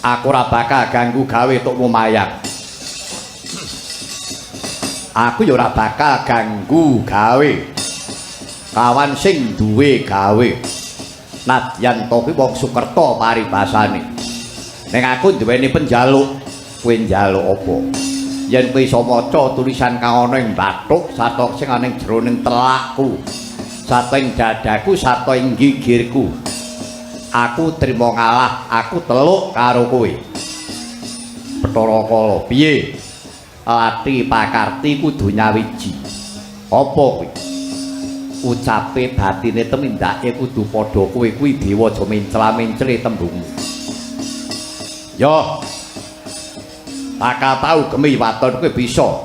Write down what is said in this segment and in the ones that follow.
Aku ora bakal ganggu gawe tok mayang. Aku ya ora bakal ganggu gawe kawan sing duwe gawe. Nadyan to kuwi wong Sukerta paribasane. Ning aku duweni penjaluk, kowe njaluk apa? Yen kowe iso maca tulisan kang ana ing bathuk sarta sing ana ing jroning telakku, sarta ing dadaku, sarta ing gigirku, aku trima ngalah, aku teluk karo kowe. Bathara Kala, piye? Lati pakarti kudu nyawiji. Apa kuwi? Ucape batine tumindake kudu padha kowe kuwi dewa, aja mencla-mencle tembungmu. Yo. Bakal tau gemi waton kowe bisa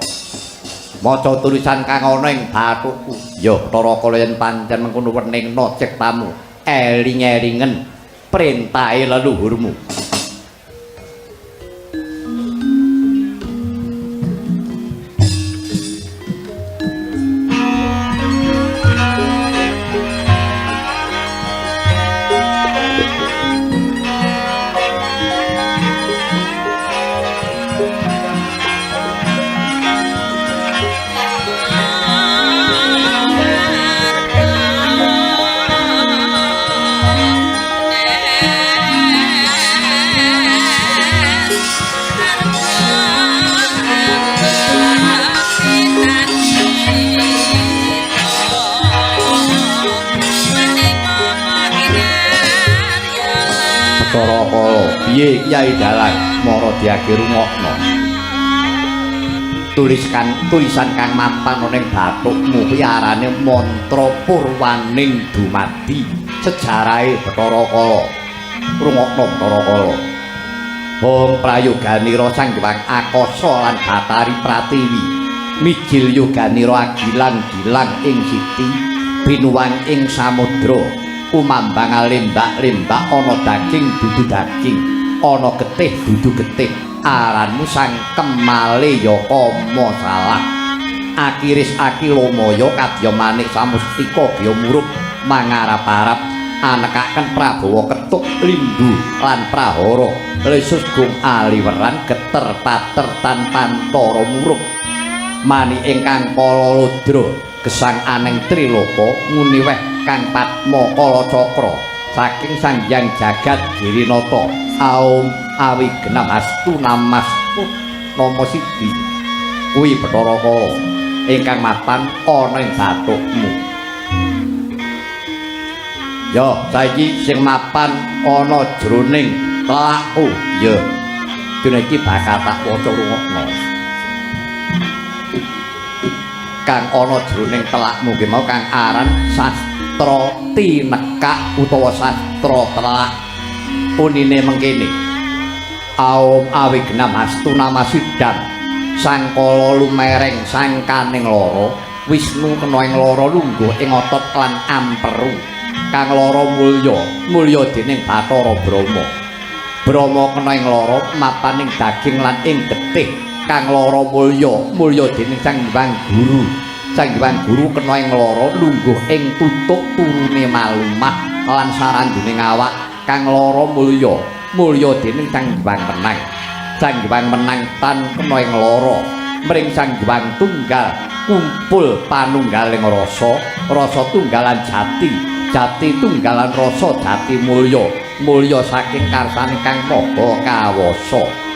maca tulisan kang ana ing bathukku. Yo, Bathara Kala, yen pancen mengkono weningna ciptamu, eling-elingen perintahe leluhurmu. Bathara Kala, piye Kyai Dalang mara diage rungokno. Tulisan kang mapan ana ing bathukmu kuwi arane mantra purwaning dumadi sejarahe Bathara Kala. Rungokno Bathara Kala. Hong prayoganira Sang Hyang Akasa lan Bathari Pratiwi mijil yoganira agilang-gilang ing siti binuwang ing samudra, kumambang lembak-lembak ana daging dudu daging, ana getih dudu getih, aranmu Sang Kemale ya kama salah. Akiris akilomaya kadya manik samustika gya murup mangarap-arap anekaken Prabawa ketuk limbu lan prahara lesus gung aliweran geter pater tan pantara murup mani ingkang kala ludra gesang aneng triloka nguniweh kang padma kala cakra saking Sang Hyang Jagat Girinata. Aum awignam astu namastu nama sidi kuwi Bathara Kala ingkang mapan ana ing bathukmu. Yo saiki sing mapan ana jroning telakku ya dina iki bakal tak waca, rungokno. Kang ana jroning telakmu ki mau kang aran sastra tinekak utawa sastra telak. Unine mengkene: Aum awignam astu namasidam sangkala lumereng sangkaning lara Wisnu kena ing lara lungguh ing otot lan amperu kang lara mulya mulya dening Bathara Brahma. Brahma kena ing lara mapaning daging lan ing getih kang lara mulya mulya dening Sang Hyang Guru. Sang Hyang Guru kena ing lara lungguh ing tutuk turune malumah lan sarandune awak kang lara mulya mulya dening Sang Hyang Menang. Sang Hyang Menang tan kena ing lara mring Sang Hyang Tunggal kumpul panunggaling rasa, rasa tunggalan jati, jati tunggalan rasa jati mulya, mulya saking karsane Kang Maha Kawasa.